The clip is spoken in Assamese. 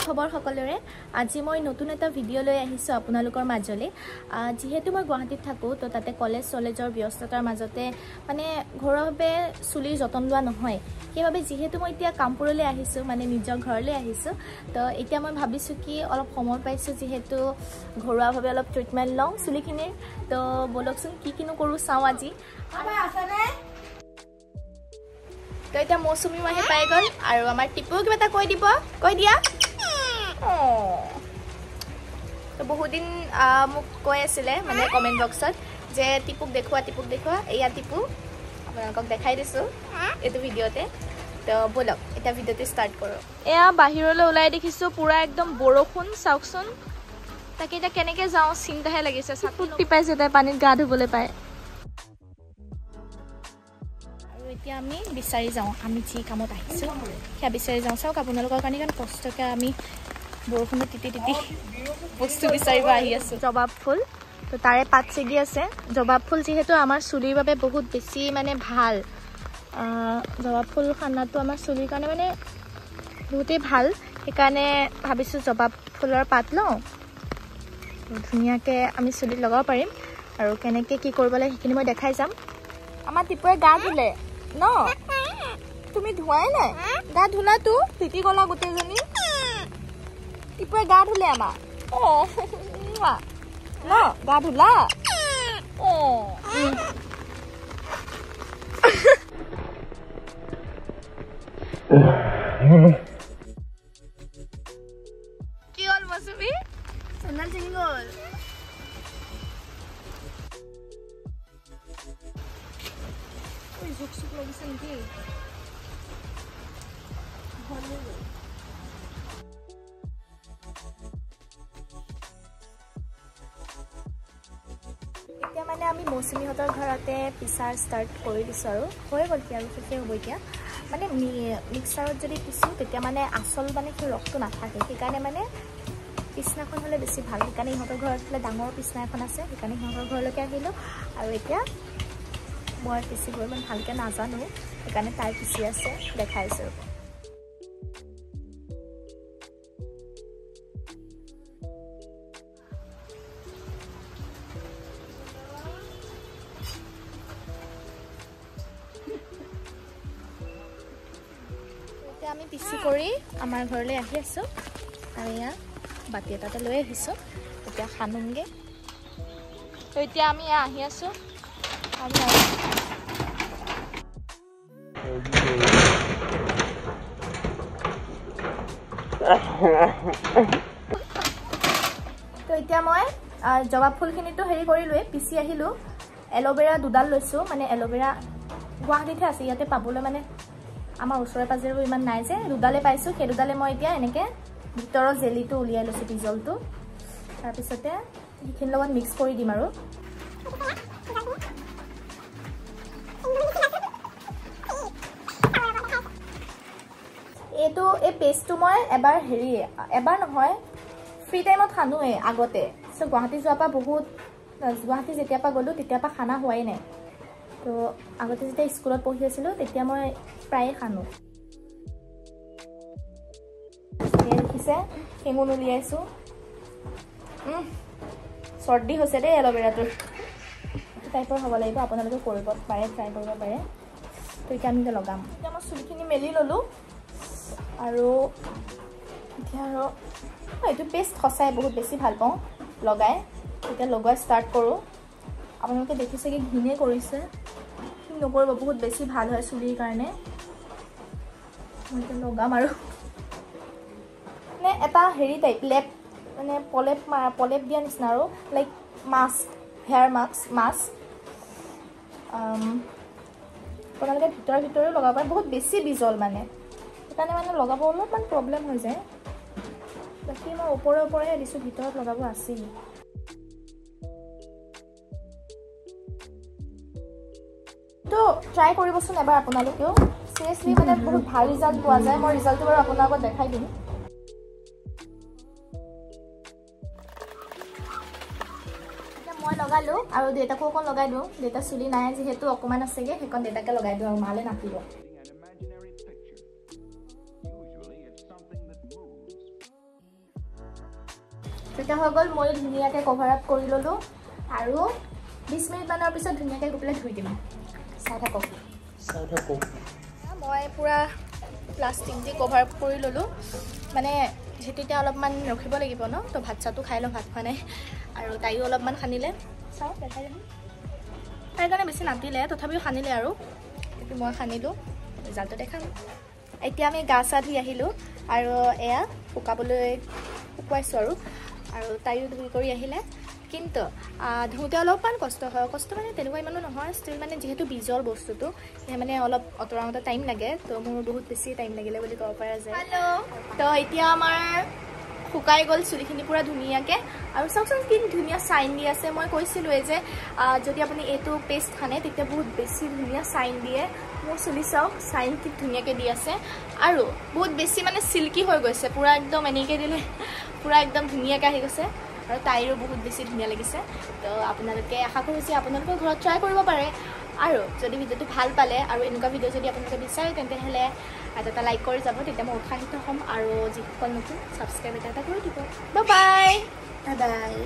খবৰ সকলোৰে আজি মই নতুন এটা ভিডিঅ' লৈ আহিছো আপোনালোকৰ মাজলৈ। যিহেতু মই গুৱাহাটীত থাকো তো তাতে কলেজ চলেজৰ ব্যস্ততাৰ মাজতে মানে ঘৰুৱাভাৱে চুলিৰ যতন লোৱা নহয়, সেইবাবে যিহেতু মই এতিয়া কামপুৰলৈ আহিছো মানে নিজৰ ঘৰলৈ আহিছো, তো এতিয়া মই ভাবিছো কি অলপ সময় পাইছো যিহেতু ঘৰুৱাভাৱে অলপ ট্ৰিটমেণ্ট লওঁ চুলিখিনিৰ। তো বলকচোন কি কিনো কৰোঁ চাওঁ আজি। তো এতিয়া মৌচুমী মাহী পাই গ'ল আৰু আমাৰ টিপুও কিবা এটা কৈ দিব, কৈ দিয়া। তো বহুদিন মোক কৈ আছিলে মানে কমেণ্ট বক্সত যে টিপুক দেখুওৱা টিপুক দেখুওৱা, এয়া টিপু আপোনালোকক দেখাই দিছোঁ এইটো ভিডিঅ'তে। তো ব'লক এতিয়া ভিডিঅ'টো ষ্টাৰ্ট কৰোঁ। এয়া বাহিৰলৈ ওলাই দেখিছোঁ পূৰা একদম বৰষুণ, চাওকচোন। তাকে এতিয়া কেনেকৈ যাওঁ চিন্তাহে লাগিছে। ফূৰ্তি পাইছে তাই পানীত গা ধুবলৈ পায়। এতিয়া আমি বিচাৰি যাওঁ, আমি যি কামত আহিছোঁ সেয়া বিচাৰি যাওঁ। চাওক আপোনালোকৰ কাৰণে ইমান কষ্টকৈ আমি বৰষুণত তিতি তিতি বস্তু বিচাৰিব আহি আছোঁ। জবাব ফুল, তো তাৰে পাত ছিগি আছে। জবাব ফুল যিহেতু আমাৰ চুলিৰ বাবে বহুত বেছি মানে ভাল, জবাব ফুল খানাটো আমাৰ চুলিৰ কাৰণে মানে বহুতেই ভাল, সেইকাৰণে ভাবিছোঁ জবাব ফুলৰ পাত লওঁ, ধুনীয়াকৈ আমি চুলিত লগাব পাৰিম। আৰু কেনেকৈ কি কৰিব লাগে সেইখিনি মই দেখাই যাম। আমাৰ টিপুৱে গা ধুলে ন? তুমি ধোৱাই নাই? গা ধুলা তো তিতি গলা গোটেইজনী। টিপুৱে গা ধুলে আমাৰ। অ ন গা ধুলা? অ কি হ'ল মৌচুমী? চেণ্ডেল ছিঙি গ'ল। জোক চোক লাগিছে নেকি? এতিয়া মানে আমি মৌচুমীহঁতৰ ঘৰতে পিছাৰ ষ্টাৰ্ট কৰি দিছোঁ আৰু হৈ গ'ল কি আৰু শেষেই হ'ব এতিয়া। মানে মিক্সাৰত যদি পিছোঁ তেতিয়া মানে আচল মানে সেই ৰসটো নাথাকে, সেইকাৰণে মানে পিছনাখন হ'লে বেছি ভাল। সেইকাৰণে ইহঁতৰ ঘৰত বোলে ডাঙৰ পিছনা এখন আছে, সেইকাৰণে সিহঁতৰ ঘৰলৈকে আহিলোঁ। আৰু এতিয়া মই পিচিব ইমান ভালকৈ নাজানো, সেইকাৰণে তাই পিচি আছে, দেখাইছোঁ। এতিয়া আমি পিচি কৰি আমাৰ ঘৰলৈ আহি আছোঁ আৰু এয়া বাতি এটাতে লৈ আহিছোঁ, এতিয়া সানোমগৈ। তো এতিয়া আমি এয়া আহি আছোঁ। তো এতিয়া মই জবাব ফুলখিনিতো হেৰি কৰিলোৱে, পিচি আহিলোঁ। এল'ভেৰা দুডাল লৈছোঁ, মানে এল'ভেৰা গুৱাহাটীতহে আছে, ইয়াতে পাবলৈ মানে আমাৰ ওচৰে পাজৰেও ইমান নাই যে, দুডালে পাইছোঁ। সেই দুডালে মই এতিয়া এনেকৈ ভিতৰৰ জেলিটো উলিয়াই লৈছোঁ, বিজলটো। তাৰপিছতে সেইখিনিৰ লগত মিক্স কৰি দিম আৰু। এইটো এই পেষ্টটো মই এবাৰ হেৰি এবাৰ নহয় ফ্ৰী টাইমত সানোৱেই আগতে। চ' গুৱাহাটী যোৱাৰ পৰা বহুত, গুৱাহাটী যেতিয়াৰ পৰা গ'লোঁ তেতিয়াৰ পৰা খানা হোৱাই নাই। তো আগতে যেতিয়া স্কুলত পঢ়ি আছিলোঁ তেতিয়া মই প্ৰায়ে সানো। দেখিছে শেঙুন উলিয়াইছোঁ। চৰ্দি হৈছে দেই এল'ভেৰাটোৰ। টাইপৰ হ'ব লাগিব, আপোনালোকে কৰিব পাৰে, ট্ৰাই কৰিব পাৰে। তো এতিয়া আমি লগাম। এতিয়া মই চুলিখিনি মেলি ল'লোঁ আৰু এতিয়া আৰু এইটো পেষ্ট সঁচাই বহুত বেছি ভাল পাওঁ লগাই। এতিয়া লগোৱা ষ্টাৰ্ট কৰোঁ। আপোনালোকে দেখিছে কি ঘিণে কৰিছে, ঘিণ নকৰিব, বহুত বেছি ভাল হয় চুলিৰ কাৰণে। মই এতিয়া লগাম আৰু মানে এটা হেৰি টাইপ লেপ মানে প্ৰলেপ প্ৰলেপ দিয়া নিচিনা আৰু লাইক মাস্ক, হেয়াৰ মাস্ক। আপোনালোকে ভিতৰে ভিতৰেও লগাব পাৰে, বহুত বেছি বিজল মানে, সেইকাৰণে মানে লগাব অলপমান প্ৰব্লেম হৈ যায়। বাকী মই ওপৰে ওপৰেহে দিছোঁ, ভিতৰত লগাব আছেই। তো ট্ৰাই কৰিবচোন এবাৰ আপোনালোকেও, চিৰিয়াছলি মানে বহুত ভাল ৰিজাল্ট পোৱা যায়। মই ৰিজাল্টটো বাৰু আপোনাৰ আগত দেখাই দিম। এতিয়া মই লগালোঁ আৰু দেউতাকো অকণ লগাই দিওঁ। দেউতা চুলি নাই যিহেতু অকণমান আছেগৈ, সেইকণ দেউতাকে লগাই দিওঁ আৰু মালে নাতিব। Usually it's something that moves. তেতিয়া হৈ গ'ল, ময়ো ধুনীয়াকৈ কভাৰ আপ কৰি ল'লোঁ আৰু 20 মিনিটমানৰ পিছত ধুনীয়াকৈ গৈ পেলাই ধুই দিম। চাই থাকক, চাই থাকক। মই পূৰা প্লাষ্টিক দি কভাৰ আপ কৰি ল'লোঁ, মানে যিহেতু এতিয়া অলপমান ৰখিব লাগিব ন, তো ভাত চাতো খাই লওঁ, ভাত খোৱা নাই। আৰু তাইও অলপমান সানিলে, চাওঁ দেখাই দেখোন। তাইৰ কাৰণে বেছি নাতিলে, তথাপিও সানিলে আৰু কিন্তু মই সানিলোঁ, ৰিজাল্টটো দেখাম। এতিয়া আমি গা চা ধুই আহিলোঁ আৰু এয়া শুকাবলৈ শুকুৱাইছোঁ আৰু, আৰু তাইও ধুই কৰি আহিলে। কিন্তু ধুওঁতে অলপমান কষ্ট হয়, কষ্ট মানে তেনেকুৱা ইমানো নহয়, ষ্টিল মানে যিহেতু বীজৰ বস্তুটো সেই মানে অলপ অঁতৰাওঁতে টাইম লাগে, তো মোৰ বহুত বেছি টাইম লাগিলে বুলি ক'ব পৰা যায়। তো এতিয়া আমাৰ শুকাই গ'ল চুলিখিনি পূৰা ধুনীয়াকৈ আৰু চাওকচোন কি ধুনীয়া চাইন দি আছে। মই কৈছিলোঁৱেই যে যদি আপুনি এইটো পেষ্ট সানে তেতিয়া বহুত বেছি ধুনীয়া চাইন দিয়ে। মোৰ চুলি চাওক চাইন কি ধুনীয়াকৈ দি আছে আৰু বহুত বেছি মানে চিল্কি হৈ গৈছে, পূৰা একদম এনেকৈ দিলে পূৰা একদম ধুনীয়াকৈ আহি গৈছে আৰু তাইৰো বহুত বেছি ধুনীয়া লাগিছে। তো আপোনালোকে আশা কৰোঁ যে আপোনালোকৰ ঘৰত ট্ৰাই কৰিব পাৰে আৰু যদি ভিডিঅ'টো ভাল পালে আৰু এনেকুৱা ভিডিঅ' যদি আপোনালোকে বিচাৰে তেন্তেহ'লে এটা লাইক কৰি যাব, তেতিয়া মই উৎসাহিত হ'ম। আৰু যিসকল নতুন ছাবস্ক্ৰাইব এটা এটা কৰি দিব। Bye bye. Bye bye.